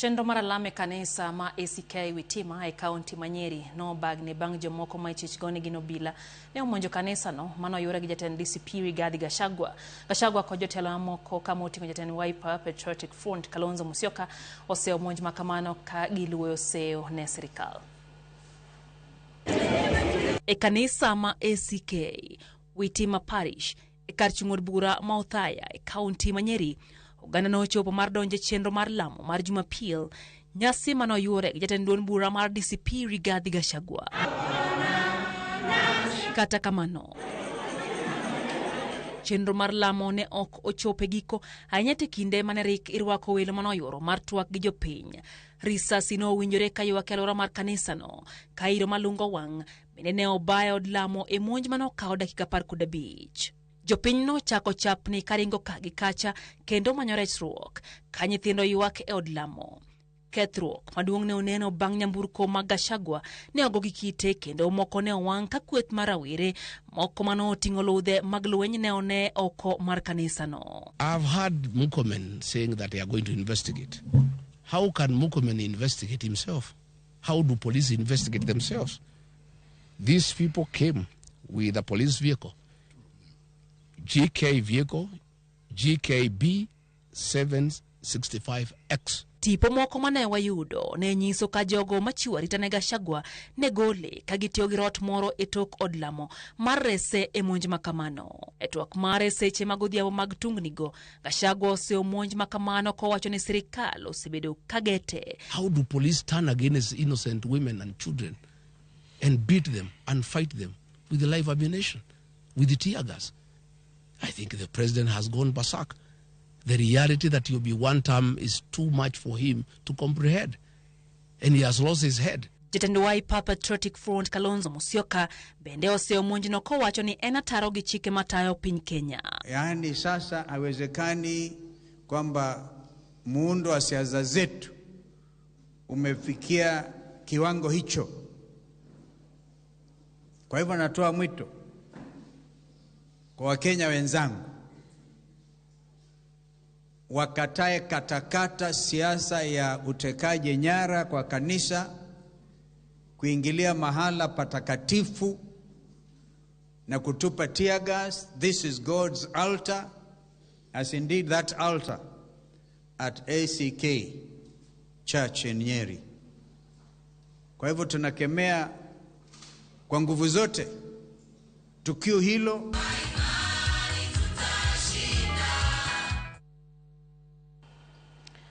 Chenro mar alam e kanisa ma ACK Witima e kaunti ma Nyeri nobagni bang' jomoko ma ichich go ni gin obila ne omonjo kanisano mano oyure gi jatend DCP Rigathi Gachagua. Gachagua kod jotelo mamoko kama oting'o jatend Wiper Patriotic Front Kalonzo Musyoka oseyo monj ma kamano ka giluoyo seyo ne sirikal. E kanisa ma ACK Witima Parish e kar chung' od bura ma Othaya e kaunti ma Nyeri, oganda nochopo mar donjo e chenro mar lamo mar Jumapil, nyasi mane oyuore gi jatend duond bura mar DCP Rigathi Gachagua. Kata kamano, chenro mar lamo ne ok ochopo e giko ahinya to e kinde mane rik irwako welo mane oyuoro mar twak gi jopiny. Risasi ne owinjore ka ywak e alwora mar kanisano, ka iro malungo wang' bende ne obayo od lamo e monj mane okawo dakika 15. Jopiny nochako chapni karingo ka gi kacha kendo manyo resruok ka nyithindo ywak e od lamo. Kethruok maduong' ne oneno bang' nyamburko mag Gachagua ne ogo gi kite kendo moko ne owang' ka kweth mar rawere moko mane oting'o ludhe mag lweny ne one oko mar kanisano. I've heard Murkomen saying that they are going to investigate. How can Murkomen investigate himself? How do police investigate themselves? These people came with a police vehicle, GK vehicle, GKB 765X. Tipo moko mane wayudo ne nyiso ka jogo machiwo arita ne Gachagua ne gole ka gitiyo gi rot moro e tok od lamo mar rese e monj ma kamano. E twak mare seche mag odhiambo mag tungnigo, Gachagua oseyo monj ma kamano kowacho ni sirikal osebedo ka gete. How do police turn against innocent women and children and beat them and fight them with the live ammunition, with the tear gas? I think the president has gone berserk. The reality that he'll be one term is too much for him to comprehend. And he has lost his head. Jatend Wiper Patriotic Front Kalonzo Musyoka bende oseyo monjno kowacho ni en ataro gi chike matayo piny Kenya. Yaani sasa haiwezekani kwamba muundo wa siasa zetu umefikia kiwango hicho. Kwa hivyo natoa mwito kwa Wakenya wenzangu wakatae katakata siasa ya utekaji nyara kwa kanisa, kuingilia mahala patakatifu na kutupa tear gas. This is God's altar, as indeed that altar at ACK Church in Nyeri. Kwa hivyo tunakemea kwa nguvu zote tukio hilo.